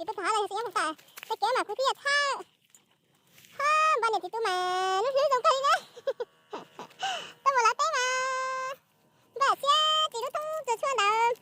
Tuaj txog hav los yog xwm nyob puag tom txoj kev mas kuv twb yog txhawj. Ho npawg niam txiv tub mas lub hlwb zoo kawg li na. Tuaj mus lawv teb mas nkawd siab tsis lub thoob tsuag tshuaj ntawd,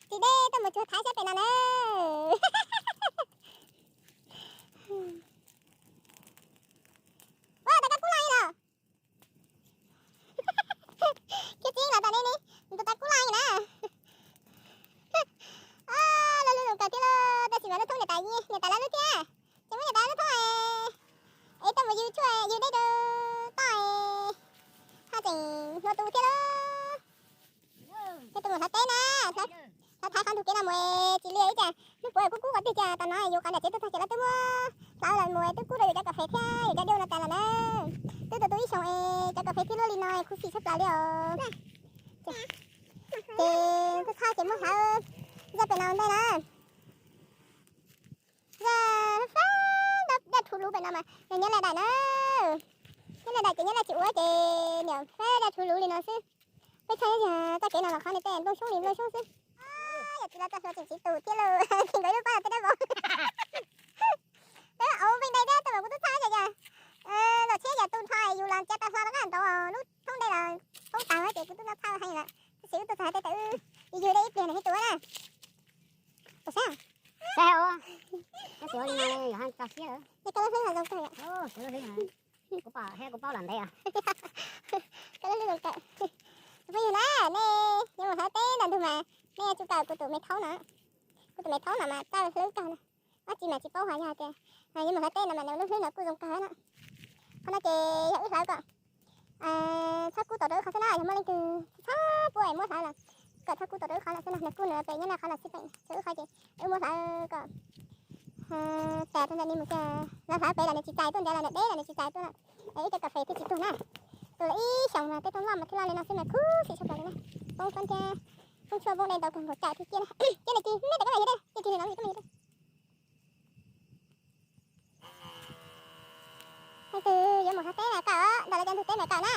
tsis deb tuaj mus tsuag thaiv siab pem no na. Ua tas kab kub laj los. Kiag txij los tas ne ne, tus tas kub laj na. Lub hlwb zoo kawg thiab lauj, tab sis mas lub thoob niam tais, niam tais lawv lub thiab. Ces muab niam tais lub thoob es tuaj mus yws tshuaj yws dej rau toj es ho tseem hnov tu thiab lauj. Peb tuaj mus hlawv teb na, hlawv thaiv qhov ntug kev no mus tsis liaj ib cas, hnub puav kub kub qhov twg cas tas no yus qhov nram tsev tuaj txog ces lawv twb muab hlawv los mus twb kub rau yus cov kas fes thiab yus cov dej no tas lawm na. Twb tuaj tu ib xyoos es cov kas fes thiab luaj li no khuv xim tshaj plaws li os. Ces kuj txhob ces muab hlawv zaj pem no ntej na. Zaj fab daj rhuv luv pem no mas nws nyob laj daim na. Nyob laj daim ces nyob laj tsis ua ces niam fab daj rhuv luv li no xwb. Peb txhaj yog txoj kev no los qhov niag tej nplooj xyoob li nplooj xyoob xwb. Yog tsis los txoj hlua tseem tsis tu thiab lauj, tsis nkawd lub pob los tej dab vauv. Twb au npej ntais thiab, tab mas kuv twb txhaj cas cas. Los tsheb yam tu nrho yus los cia tau hlo rau qab nraud lub thoob dej los poob tag ces kuv twb txhaj heev lawm. Tab sis wb tuaj txog tej tawm wb yug dej ib pliag nws thiaj tu na. Puas saib? Saib os. Tab sis ua li no yog tso siab lawm. Koj lub hlwb zoo kawg. Kuv pom thiab kuv paub los ntev os. Koj lub hlwb zoo kawg. Phooj ywg na, nej yuav mus hlawv teb ntawm ntug mas nej yuav tsum kawm kuv tus me thaub no. Kuv tus me thaub no mas txawj hlwb kawg na. Dab tsi mas tsis paub hais, yog hais tias yuav mus hlawv teb no mas nws lub hlwb no kuj zoo kawg na. Qhov no ces yog wb hlawv kom txhob kub tau rau wb qhov xwb na, yog muaj leej twg txhob pub es muab hlawv los kom txhob kub tau rau wb qhov lawm xwb na. Nws kuj nws pem nyob laj qhov los xij peem, tsuav wb qhov ces wb muab hlawv kom tas tuaj ntawm ni mus kiag, los hlawv pem los nws tsis txais tuaj, nrad los nws deb los nws tsis txais tuaj na. Es wb cov kas fes thiaj tsis tuag na. Tus lawv ib xyoos mas tej rooj loj mas thiaj loj li no xwb mas khuv xim tshaj plaws li na. Poob fab thiab poob tshuaj poob dej ntau kawg nkaus cawm thiab ciaj na. Ciaj nws kis, neb pem koj mas yog dej, ciaj kis nws no koj mas yog dej. Leej twg yuav mus hlawv teb mas kawm, ntawm lawv cov ntug teb mas kawm na.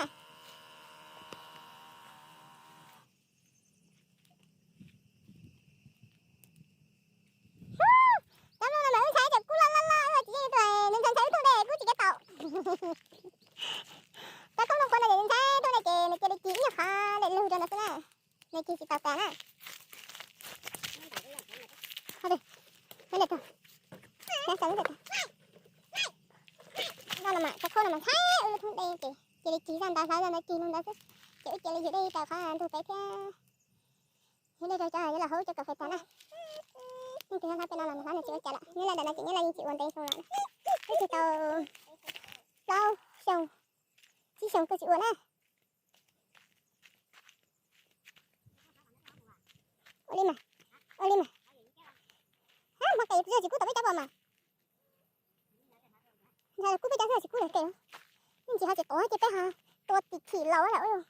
Cov nplooj no mas wb ntshai cov kub loj loj loj, wb tsis yeej tuaj, nws ntshai ntshai wb thooj dej kub tsis kev tau. Cov koob nplooj qhuav no ces nws ntshai thooj dej ces nws cia li kis ib nyuag qhov dej lug rau ntawd xwb na. Nws kis tsis tau tas na. Ho, no mas cov khaub no mas ntshai wb lub thooj dej ces cia li kis zaj ntawd hlawv zaj ntawd kis lug ntawd xwb. Ces wb cia li yug dej rau qhov ntug pem thiab. Yug dej rau cov yuav los hau cov kas fes tas na. Leej twg hlawv pem no los nws hlawv nws tsis ua cas lawm, nyob laj daim no ces nyob laj yeej tsis ua ntev xyoo lawm na. Wb twb tau plaub xyoo tsib xyoo kuj tsis ua na. Ua li mas, ua li mas. Hmoob tes yog tsis kub tau peb cov pom mas. Ntshai kub peb cov xwb tsis kub lawm tes. Yeej tsis ho tsis tuav ces peb ho tua tim thim laus lawm.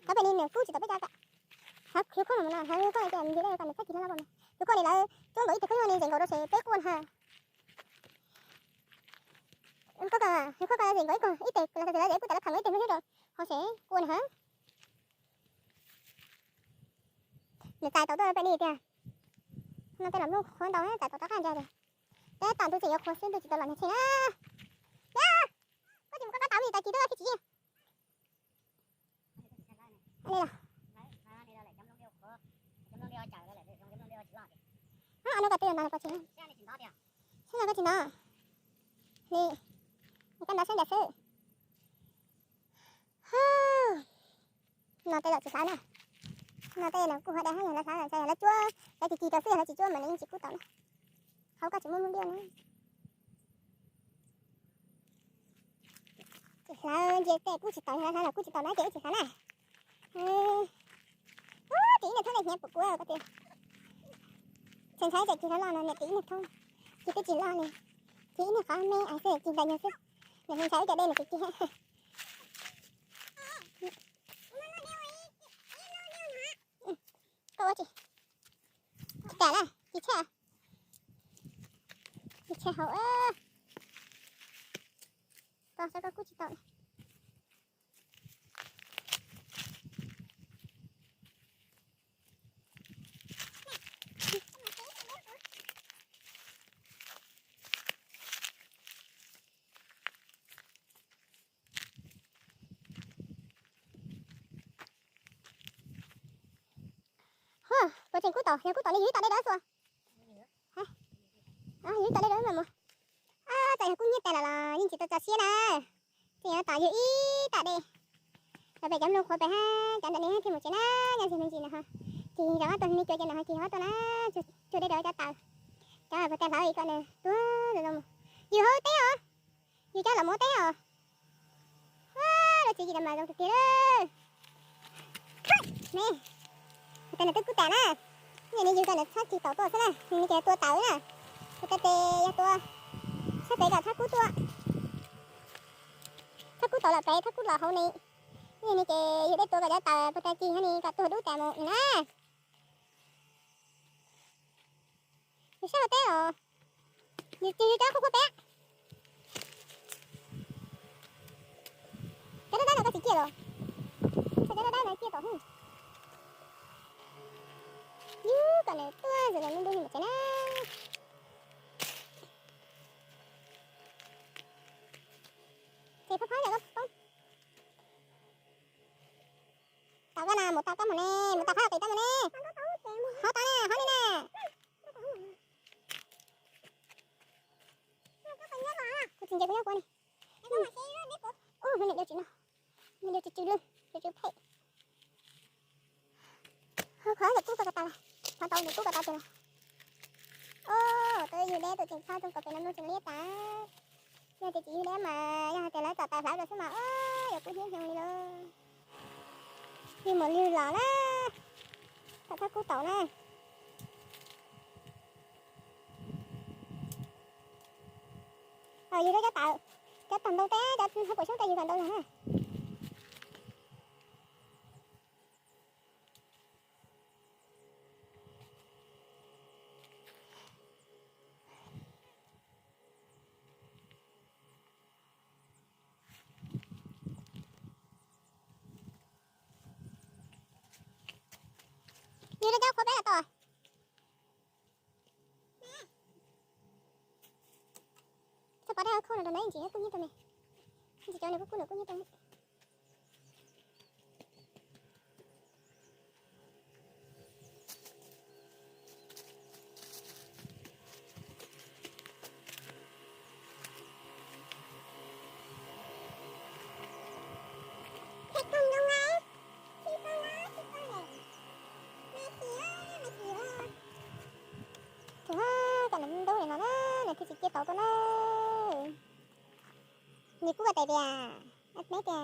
Qhov pem ni nws kub tsis tau peb cov kam. Hlawv khiav khaub no no, hlawv khaub no ces nws yog dej kom nws txhob kis hlo los pom mas. Tus khaub ni lawv cuab nkaus ib teg khaub nyuj ni ntxeev nkaus rau ces peb kub na. Khaub ko, khaub ko ntxeev nkaus ib ko ib teg los txog lawv kuj tas lawv khaws ib teg xwb rau hauv ces kua na ha. Nws txais tau tuaj pem ni tiag. No tej los nplooj qhuav ntau txais tau rov qab ntsa tiag. Peb tom ntug tseem yuav qhuav xwb ntuj tsis tau los nag tsheej na. Yog, koj tsis mus koj koj tau me tais kis tuaj koj tsis yeej. Li los. Ob no koj twb yuav ntov los koj tsis, saib no koj tsis ntov. Li, koj ntov saib ntawd xwb. No tej zaum tsis hlawv na. No tej los kuj hov dai hab, yog lawv hlawv los ntshai yog lawv cuab, lawv kis kis rau xwb, yog lawv tsis cuab mas nws yeej tsis kub tau na. Qhov koj tsis muaj muaj diaj na. Tsis hlawv, ntsia tej kub tsis tau, yog lawv hlawv los kub tsis tau na ces wb tsis hlawv na. Ub, ces ib niag thoob dej hnyav puas kuv koj tias. Txhais ntshai ces kis loj loj no niam kis ib niag thoob, kis twb tsis loj li, kis ib niag qhov me ais xwb kis ntais nyuag xwb. Niam ntshai wb cov dej nws kis kis. Koj ua tsis, tsis kam na, kis tshaj, kis tshaj hauv. Tos saib koj kub tsis tau na. Tseem kub tom, yog kub tom li yug ib tom dej rau xwb. Yug ib tom dej rau mas mus. Txawm yog kub nyiab tas lawm los yeej tsis tau txog siab na. Tseem yog tom yug ib tom dej. Los pem cov nplooj qhuav pem hab cov ntawm ne thiaj mus tsev na. Nyob ze me ntsis no ho, ces rov qab tuaj ne cua ces no ho ces rov qab tuaj na. Tsuag dej rau cov taws. Cov puag ta hlawv ib kom nws tuag zoo zoo mus. Yug hauv teb os. Yug coj los mus teb os. Lub txiv yim no mas zoo tiag tiag. Ne, puag ta nws twb kub tas na. Yog ne yug kom nws txhob cig taus tuaj xwb na, nws ne ces tua taws na. Puag ta tes yog tua, txhob pem kom txhob kub tuaj. Txhob kub tau los pem, txhob kub los hauv ne. Yog ne ces yug dej tua kom cov taws puag ta cig hab ne kom tuag dub tas mus na. Yus sab hauv teb os, yus cig yus cov qhuav qhuav pem. Cov dawb dawb no koj tsis ciaj los? Cov dawb dawb no ciaj tom hub. Yus kom nws tuaj zoo zoo ntuj ntuj mus tsev na. Ces phob phob yom koj poob. Tom koj na, mus tom koj mus ne, mus tom qhov qis koj mus ne. Hov tod na, hov li na. Kuv tsis nce kuv nyob kuv ne. Ub, niam dab tsi no, niam dab tsi tsw lwj, tsw tsw phem. Qhov yog kub ko tas los, qhov tau nws kub ko tas tiag los. Ub, tus yug deb tus tseem txhob rooj kaus pem no mloog tseem liab tas. Yog tias tsis yug deb mas yog hais tias lawv tom taws hlawv rau xwb mas ub, yuav kub hnyiab xyoo li lauj. Yug mus lwg los na, kom txhob kub tau na. Yug rau cov tawm, cov tag ntoo teb, cov hauv paus xyoob teb yug tag ntoo los na. Yug rau cov qhuav peb los tau. Txhob pov dej khauj no rau nws ntsis kub hnyiab tau me. Ntsis cov nws kub kub nws kub hnyiab tau me. Tsuag kom nws ntub li no na, nws thiaj tsis ciaj tau tuaj na. Nws kub ko tes tias, me tias,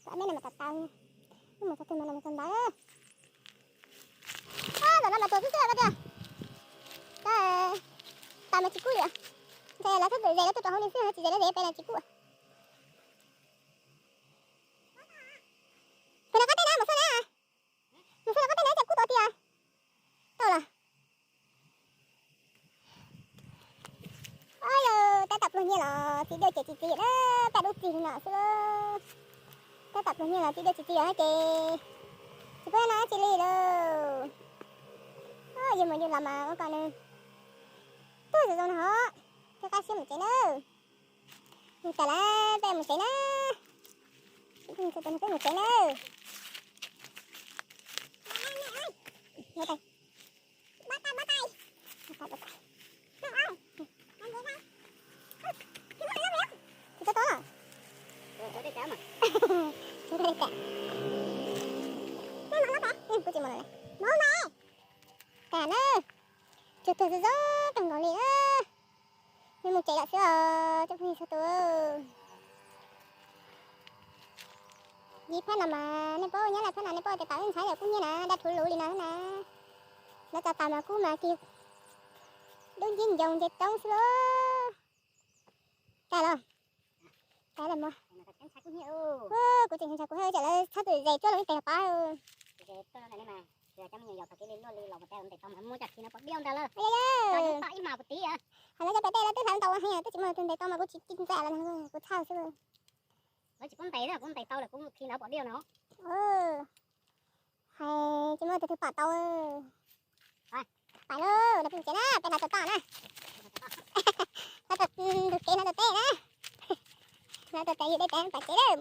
kom me no mas tau tau, mus txog twg mas los mus txog ntawd. Tam no mas tuag xwb xwb ko tiag. Ko tas mas tsis kub li. Ntshe lawv txhob txwm zes lawv tuaj rau hauv li xwb, tsis zes lawv zes pem los tsis kub. Pem no qab teb na, mus xwb na. Mus xwb na, qab teb na, cas kub tau tiag. Tau los. Yog tab tom pluag nyiaj los txiv duaj ces tsis txiv na, paj dub txig no xwb. Tab tom pluag nyiaj los txiv duaj tsis txiv ces tsis pub no tsis li lauj. Yus mus yus los mas ua kom nws tuag zoo zoo no hov, thiaj qab siab mus tsev na. Mus tawm lawm, peb mus tsev na. Peb mus tsev na. Kuv tsis mus lawm. Mus na. Tag na. Tsuag tuag zoo zoo kawg nkaus li na. Nej mus tsev lawm xwb os cov phooj ywg txhua tus. Yim phab no mas nej paub nyob lawm, phab no nej paub tias tau ib ntxhais yog kub hnyiab na, dab rhuv luv li no na. Lawv txav tas mas kub mas kiag dub ncib ncoos nce roob xwb lauj. Tag los. Tag los mas. Kuv tseem ntshai kuv, tsam lawv txhob txwm zes tuaj los ib tes pab. Hais lawv cov pem tej lawv twb hlawv ntau heev, twb tsis muaj tus ntes tau mas kuv tsis ntxav lawv, kuv txhawj xwb. Lawv tsis pub ntes, kuv ntes tau lawm kuv khi ntawd pom dej no. Hais tsis muaj tus twg pom tau. Pais lauj, peb mus tsev na, peb hlawv tau toj na. Hlawv tau ntug kev hlawv tau teb na. Hlawv tau teb, yus dej teb pais tsev lawm.